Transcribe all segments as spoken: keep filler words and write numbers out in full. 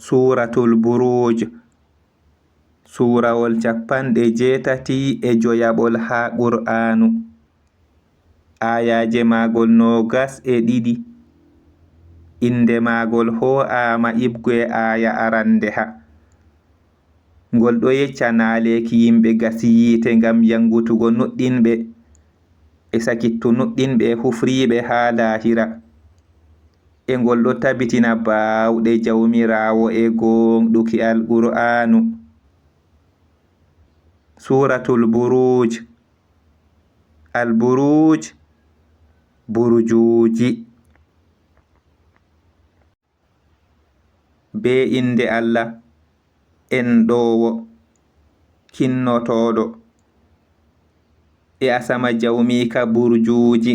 Suuratul Buruuj, suurawol cappanɗe jeetati e joyaɓol haa Qur'aanu. Aayaaje maagol noogas e ɗiɗi. Innde maagol hoo'aama iɓgo e aaya aranndeha. Ngol ɗo yecca naaleeki yimɓe gasi yiite ngam yanngutugo nuɗɗinɓe, e sakittu nuɗɗinɓe e hufriiɓe haa laahira. E ngol ɗo tabitina baawɗe Jawmiraawo e gooŋɗuki Alqur'aanu. Suuratul Buruuj. Al-Buruuj, burjuuji. Bee innde Allah, enɗoowo, kinnotooɗo. E asama jawmiika burjuuji,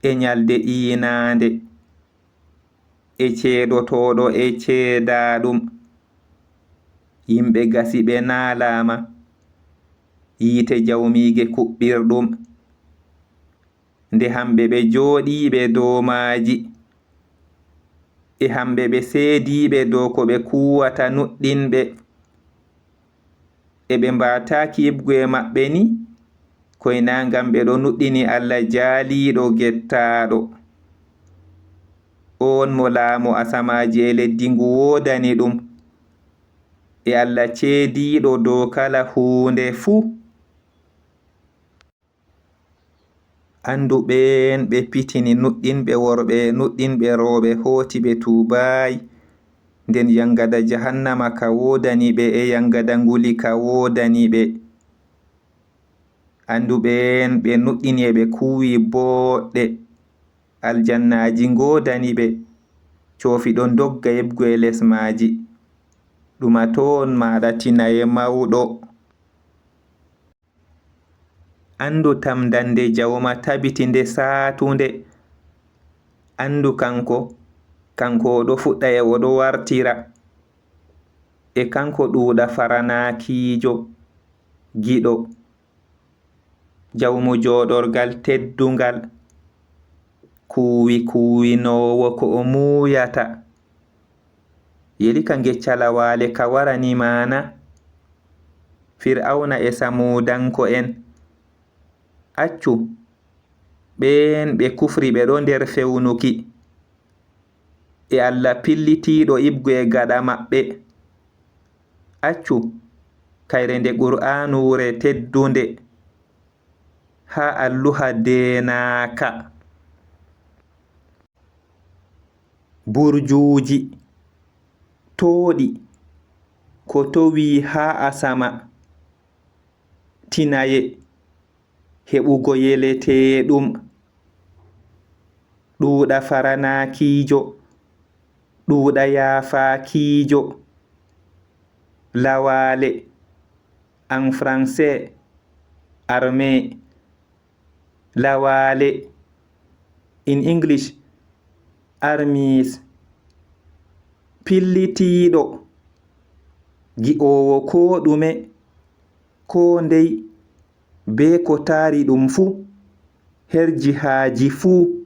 e nyalde iinaande, e ceedotooɗo e ceedaaɗum. Yimɓe gasi ɓe naalaama, yiite jawmiige kuɓɓirɗum. Nde hamɓe ɓe jooɗiiɓe dow maaji, e hamɓe ɓe seediiɓe dow ko ɓe kuuwata nuɗɗinɓe, e ɓe mbaataaki iɓgo e maɓɓe ni, koy naa ngam ɓe ɗo nuɗɗini Allah jaaliiɗo gettaaɗo. Oon mo laamu asamaaji e leddi ngu woodani ɗum, e Allah ceediiɗo dow kala huunde fuu. Anndu ɓeen ɓe pitini nuɗɗinɓe worɓe e nuɗɗinɓe rewɓe, hooti ɓe tuubaay, nden yaŋgada jahannama ka woodani ɓe e yaŋgada nguli ka woodani ɓe. Anndu ɓeen ɓe nuɗɗini e ɓe kuuwi booɗɗe, aljannaaji ngoodani ɓe, coofi ɗo ndogga eɓgo e les maaji. Ɗuma toon maaɗa tinaye mawɗo. Anndu tamndannde jawma tabiti nde saatunde. Anndu kanko, kanko o ɗo fuɗɗa e o ɗo wartira. E kanko ɗuuɗa faranaakiijo, giɗo, jawmu jooɗorgal teddungal, kuuwi kuuwinoowo ko o muuyata. Yeli ka ngecca lawaale ka warani maana? Fir'awna e Samuudanko'en. Accu, ɓeen ɓe kufri ɓe ɗo nder fewnuki. E Allah pillitiiɗo iɓgo e gaɗa maɓɓe. Accu, kayre nde Qur'aanuure teddunde, haa alluha deenaaka. Burjuuji, tooɗi, ko towii haa asama, tinaye, heɓugo yeleteeɗum, ɗuuɗa faranaakiijo, ɗuuɗa yaafaakiijo, lawaale, en français, armée, lawaale, in English, armies, pillitiiɗo, gi'oowo koo ɗume, koo ndey, bee ko taari ɗum fuu, her jihaaji fuu,